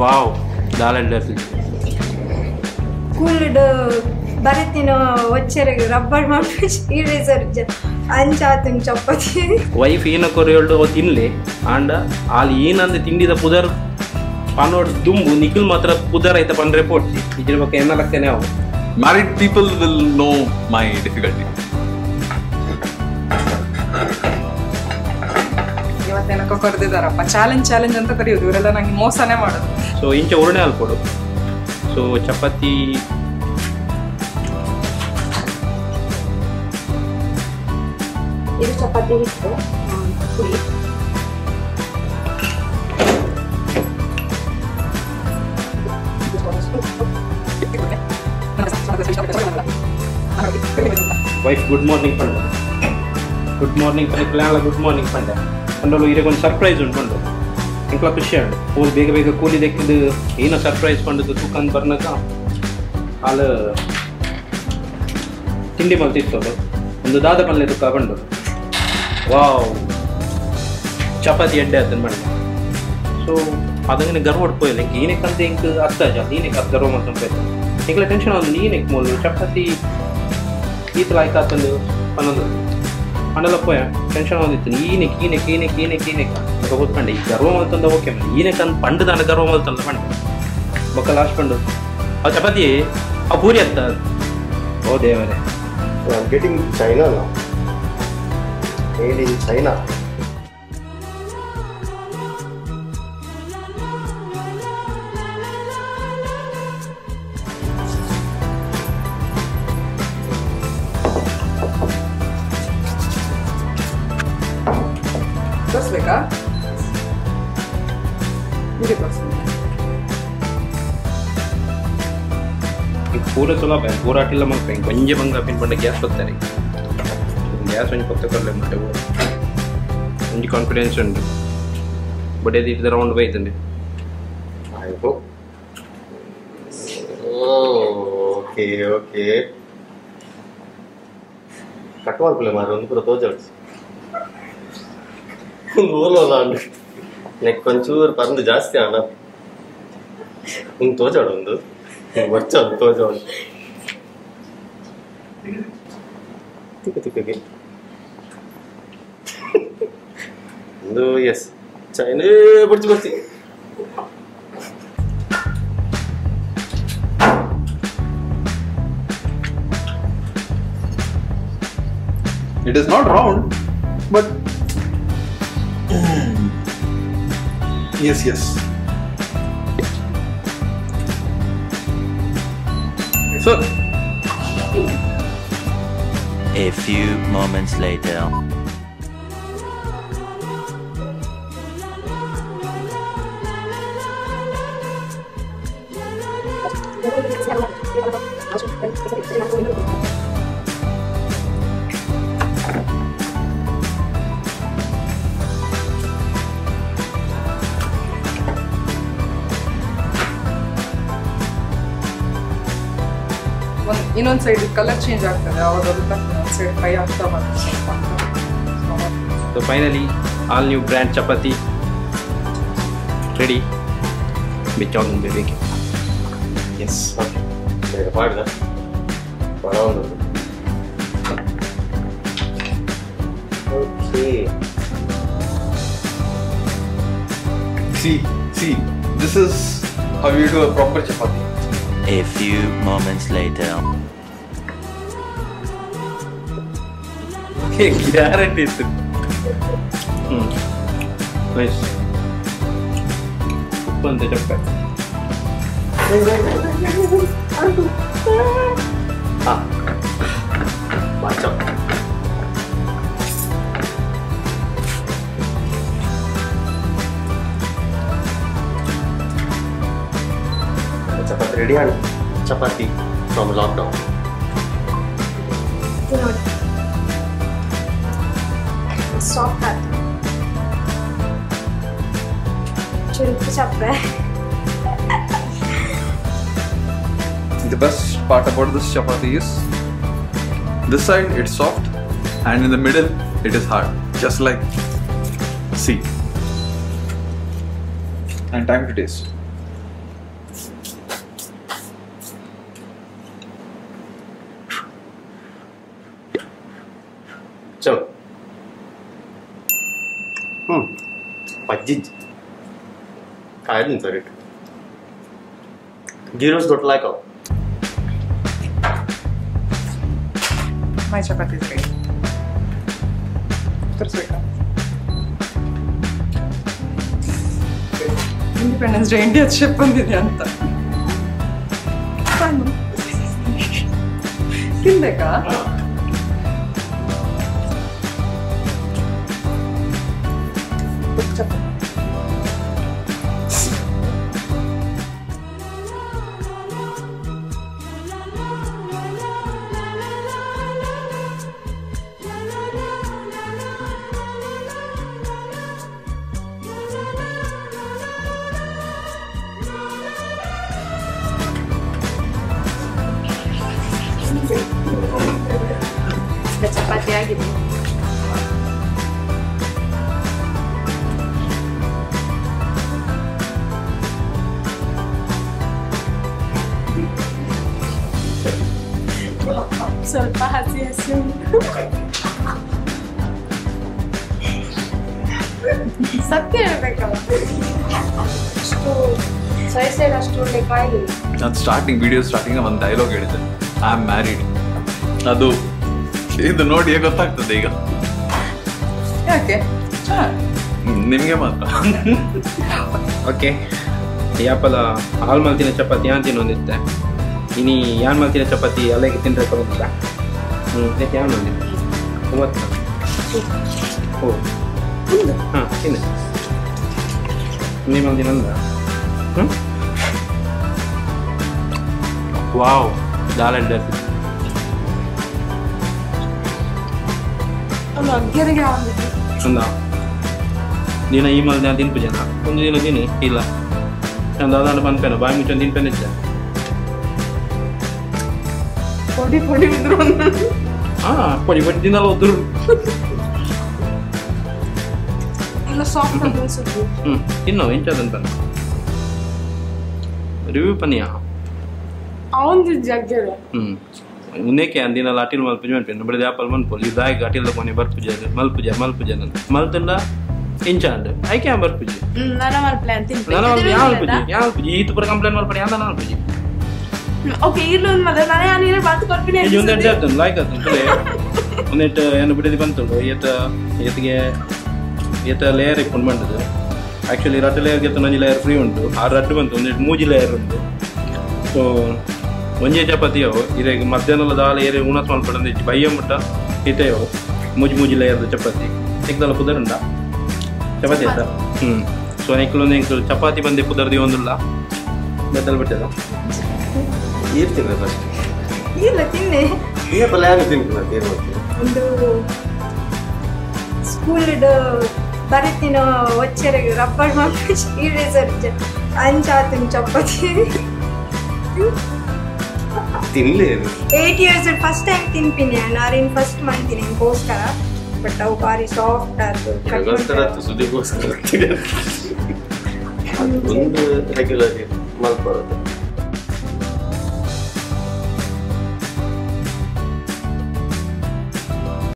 ವಾವ್ dal cooled ಬರತಿನ ಒಚ್ಚೆರೆಗ್ rubber ಮಾಡ್ಬಿಟ್ಟು eraser ಅಂಚಾತನ್ chapati wife ಏನ ಕೊರಿಯೋಳ್ಡು ಅವು ತಿನ್ಲಿ ಆಂಡ ಅಲ್ಲಿ ಏನಂದ್ರೆ ತಿಂಡಿದ ಪುದರ್ ಪನೋಡ್ ದುಂಬು ನಿಖಿಲ್ ಮಾತ್ರ ಪುದರ್ ಐತ ಪಂಡ್ರೆ ಪೋಡ್ಸಿ ಇದ್ರ ಬಗ್ಗೆ ಎನ್ನಲಕ್ಕೇನೆ ಅವು. Married people will know my difficulty. ಇವತ್ತೇನಕ್ಕೋ ಕರೆದಿದ್ದಾರಪ್ಪ, ಚಾಲೆಂಜ್ ಚಾಲೆಂಜ್ ಅಂತ ಕರೆಯೋದು, ಇವರೆಲ್ಲ ನಂಗೆ ಮೋಸನೇ ಮಾಡೋದು. ಸೊ ಇಂಚ ಉರುಣೆ ಹಾಲ್ಕೊಡು. ಸೊ ಚಪಾತಿ ಇದು ಚಪಾತಿ ಹಿಟ್ಟು ಪುಡಿ. ವೈಫ್ ಗುಡ್ ಮಾರ್ನಿಂಗ್ ಪಂಡೆ, ಗುಡ್ ಮಾರ್ನಿಂಗ್ ಪಂಡೆ, ಪ್ಲಾನ್ ಗುಡ್ ಮಾರ್ನಿಂಗ್ ಪಂಡೆ ಪಂಡಲು ಇರಕ್ಕೆ ಒಂದು ಸರ್ಪ್ರೈಸ್ ಉಂಟು ಪಂಡು ಇಂಕ್ಲ ಖುಷಿ ಆಂಡು ಪೋಲ್ ಬೇಗ ಬೇಗ ಕೂಲಿ ದೆಕ್ಕಿದ್ದು ಏನೋ ಸರ್ಪ್ರೈಸ್ ಪಂಡದು ತೂಕಂದು ಬರ್ನಕ ಹಾಲು ತಿಂಡಿ ಮಲ್ತಿತ್ತೋದು ಒಂದು ದಾದ ಪಲ್ಲೆ ತುಕ್ಕ ಬಂಡು. ವಾವ್ ಚಪಾತಿ ಎಡ್ಡೆ ಆತನ ಬಂಡೆ. ಸೊ ಅದಂಗೆ ಗರ್ವ ಪೋಯಿಲ್ಲ ಇಂಕ ಈನೆಕ್ಕಂತ ಇಂಕ್ ಅರ್ಥ ಜಾಸ್ತಿ ಈನೆಕ್ ಅದು ಗರ್ವ ಮಾಡ್ಕೊಂಡು ಪೋಯ್ತು ಇಂಕ್ಲ ಟೆನ್ಷನ್ ಒಂದು ಈನೆಕ್ ಮೂಲು ಚಪಾತಿ ಈತ ಲಾಯ್ಕ್ ಆತಂದು ಪನ್ನೊಂದು ಅಂಡಲ ಪೋಯ ಟೆನ್ಷನ್ ಒಂದಿತ್ತು ಈನೆಕ್ ಈನೆಕ್ ಈನೆಕ್ ಈನೆಕ್ ಈನೆಕ್ ఒక ಕೂತ್ಕೊಂಡೆ ಈ ಗರ್ವ ಮಲ್ತಂದ ಓಕೆ ಮೇಲೆ ಈನೆಕ್ ಅಂದ್ ಪಂಡು ದಾನ ಗರ್ವ ಮಲ್ತಂದ ಪಂಡೆ ಬೊಕ್ಕ ಲಾಸ್ಟ್ ಪಂಡು ಅವು ಚಪಾತಿ ಅವು ಪೂರಿ ಅತ್ತ ಓ ದೇವರೇ. I am getting China now. Made in China. ತೋರಿಸ್ಬೇಕಾ? ವಿಡಿಯೋ ತೋರಿಸ್ತೀನಿ. ಪೂರ ಸುಲಭ ಪೂರ ಅಟಿಲ್ಲ ಮಲ್ಪ ಒಂಜೆ ಬಂಗ ಪಿನ್ ಪಂಡ ಗ್ಯಾಸ್ ಬರ್ತಾರೆ ಗ್ಯಾಸ್ ಒಂಜಿ ಪತ್ತ ಕೊರಲೆ ಮಟ್ಟೆ ಒಂಜಿ ಕಾನ್ಫಿಡೆನ್ಸ್ ಉಂಟು ಬಟ್ ಇದು ಇದ್ದ round ಬೈತಂಡೆ. I hope. Okay okay cut ಮಾಡ್ಕೊಳ್ಳಿ ಮಾರು ಒಂದು ಪೂರ ತೋಜಾಡ್ಸಿ ಒಂದು ಓಲೋಲ ಅಂಡು ನೆಕ್ ಒಂಚೂರು ಪರಂದು ಜಾಸ್ತಿ ಅಣ್ಣ ಒಂದು ತೋಜಾಡು ಒಂದು ವರ್ಚ ಒಂದು ತೋಜಾಡು ತಿಕ್ಕ ತಿಕ್ಕಗೆ ಒಂದು ಎಸ್ ಚೈನೇ ಬರ್ತಿ ಬರ್ತಿ. It is not round, but yes, yes. So, a few moments later. ಇನ್ನೊಂದು ಸೈಡ್ ಕಲರ್ ಚೇಂಜ್ ಆಗ್ತದೆ, ಅವಾಗ ಗೊತ್ತಾಗ್ತದೆ ಒಂದು ಸೈಡ್ ಫ್ರೈ ಆಗ್ತಾ ಬಂತು ಸ್ವಲ್ಪ. So finally all new brand chapati ready. ಬಿಚ್ಚಾವ್ ಬೇಕು. ಎಸ್ ಓಕೆ ಮಾಡಿದ ಬಡ ಒಂದು okay. See, see, this is how you do a proper chapati. A few moments later. Okay, guarantee it. Nice. ಉಪ್ಪು ಅಂತ ಚಪ್ಪೆ. ಹಾಂ ವಾಚ chapati ready and chapati from lockdown. ನೋಡಿ soft ಆಯ್ತು, ಚುರುಕು ಚಪ್ಪೆ. The best part about this chapati is this side it's soft and in the middle it is hard, just like see. And time to taste. ಪಜ್ಜಿಜ್ ಕಾಯ್ದು sir it ghee roast ದೊಡ್ಡ ಲಾಯ್ಕ್ ಅವು. My chapati is ready. ತೋರಿಸ್ಬೇಕಾ? Independence day India ship ಬಂದಿದೆ ಅಂತ ತಿನ್ಬೇಕಾ? ಚಪಾತಿ ಚಪಾತಿ ಆಗಿದೆ. ಸ್ವಲ್ಪ ಹಸಿ ಹಸಿ ಉಂಟು. ಸತ್ಯ ಹೇಳ್ಬೇಕಲ್ಲ, ಅಷ್ಟು ಸೈಡ್ ಸೈಡ್ ಅಷ್ಟು ಒಳ್ಳೆ ಕಾಯಿಲಿಲ್ಲ. ನಾನು ಸ್ಟಾರ್ಟಿಂಗ್ ವಿಡಿಯೋ ಸ್ಟಾರ್ಟಿಂಗ್ ಒಂದು ಡೈಲಾಗ್ ಹೇಳಿದ್ದೆ, I am married. ಅದು ಇದು ನೋಡಿ ಗೊತ್ತಾಗ್ತದೆ ಈಗ. ಯಾಕೆ ನಿಮಗೆ ಮಾತ್ರ? ಓಕೆ, ಯಾಪಲ ಹಾಲು ಮಲ್ತಿನ ಚಪಾತಿ ಯಾನ್ ತಿನ್ನೊಂದಿತ್ತೆ. ಇನಿ ಯಾನ್ ಮಲ್ತಿನ ಚಪಾತಿ ಅಲ್ಲಿಗೆ ತಿಂದರೆ ಬರೋದಿಲ್ಲ. ಯಾಕೆ ಯಾನ್ ಬಂದಿದ್ದೆ ಮೂವತ್ತು? ಓ ಹಾಂ ತಿನ್ನಿ ನಿಮ್ಮ ಮಲ್ದಿನಂದ. ಹ್ಞೂ ವಾವ್, ದಾಲ್ ಎಡ್ಡೆ. ಅಂದ ದಿನ ಈ ಮಲ್ದ ತಿನ್ಪು ಜನ ಒಂದು ದಿನ ತಿನ್ನು ಇಲ್ಲ ನಾನು ದಾದಾಂಡ ಪನ್ಪೇನ ಬಾಯಿ ಮುಚ್ಚೊಂದು ತಿನ್ಪೇನೆ ಇದ್ದೆ. ಪೊಡಿ ಪೊಡಿ ಉದ್ರು. ಹಾಂ ಪೊಡಿ ಪೊಡಿ ತಿನ್ನಲ್ಲ ಉದ್ರು. ಇಲ್ಲ ಸಾಫ್ಟ್ ಅನ್ಸುತ್ತೆ. ಹ್ಞೂ ತಿನ್ನು ಎಂಚದಂತ ರಿವ್ಯೂ ಪನಿಯಾ ಅವನು ಜಗ್ಗರ. ಹ್ಞೂ ಉನ್ನೇಕೆ ಅಂದಿನ ಅಟಿಲ್ ಮಲ್ಪುಜ ಮನ್ಪೇನು ಬರೀ ಆಪಲ್ ಮನ್ಪೋಲ್ ಈ ದಾಯಿಗೆ ಅಟಿಲ್ ಕೊನೆ ಬರ್ಪುಜ ಮಲ್ಪುಜ ಮಲ್ಪುಜ ನನ್ನ ಮಲ್ತಂಡ ಇಂಚ ಅಂಡ್ ಐಕೆ ಬರ್ಪುಜಿ ನನ್ನ ಮಲ್ಪ್ಲೆ ಅಂತ ನನ್ನ ಯಾಲ್ಪುಜಿ ಯಾಲ್ಪುಜಿ ಈತ ಪುರ ಕಂಪ್ಲೇಂಟ್ ಮಲ್ಪಡಿ ಅಂದ ನಾಲ್ಪುಜಿ. ಓಕೆ ಇರ್ಲು ಮದ ನಾನು ಯಾರು ಬಾತ್ ಕೊಡ್ತೀನಿ. ಈ ಒಂದೆರಡು ಜಾತನ್ ಲೈಕ್ ಆತನ್ ತುಲೆ ಒಂದೆಟ್ಟು ಏನು ಬಿಡದಿ ಬಂತುಂಡು ಏತ ಏತಿಗೆ ಏತ ಲೇಯರ್ ಇಪ್ಪುಂಡು ಬಂದದ್ದು. ಆ್ಯಕ್ಚುಲಿ ರಡ್ಡು ಲೇಯರ್ಗೆ ಒಂಜಿ ಲೇಯರ್ ಫ್ರೀ ಉಂಟು, ಆ ರಡ್ಡು ಬಂತು ಒಂದೆಟ್ಟು ಮೂಜಿ ಲೇಯರ್ ಉಂಟು. ಸೊ ಒಂಜೇ ಚಪಾತಿಯೋ ಇರೆಗ್ ಮಧ್ಯಾಹ್ನದ ದಾಲ ಏರೆ ಉಣಸ್ ಮಲ್ಪಡಂದು ಇಜ್ಜಿ ಬಯ್ಯ ಮುಟ್ಟ ಇತೆಯೋ ಮೂಜಿ ಮೂಜಿ ಲೇಯರ್ದ ಚಪಾತಿ ಎಕ್ದಲ್ಲ ಪುದರುಂಡ ಚಪಾತಿ ಆಯ್ತಾ? ಹ್ಞೂ ಸೊ ಎಂಕ್ಲೊಂದು ಎಂಕ್ಲು ಚಪಾತಿ ಬಂದೆ ಪುದರ್ದಿ ಒಂದುಲ್ಲ ಬೆತ್ತಲ್ ಬಿಟ್ಟದ ಇರ್ತೀನಿ ಫಸ್ಟ್ ಇಲ್ಲ ತಿನ್ನೆ ಒಂದು ಸ್ಕೂಲ್ ಬರೀತಿನ ಒಚ್ಚೆರೆಗ್ ರಬ್ಬರ್ ಮಲ್ಪುಜಿ ಇರೇಸರ್ ಅಂಚಾತಿನ ಚಪಾತಿ ತಿನ್ಲಿ. 8 years first time ತಿನ್ಪಿನಿ ನಾನು ಫಸ್ಟ್ ಮಾಡ್ತೀನಿ ನಿಂಗೋಸ್ಕರ. ಬಟ್ ಅವು ಭಾರಿ ಸಾಫ್ಟ್ ಆಯ್ತು. ಸುದ್ದಿಗೋಸ್ಕರ ಒಂದು ರೆಗ್ಯುಲರ್ ಮಲ್ಪರುತ್ತೆ.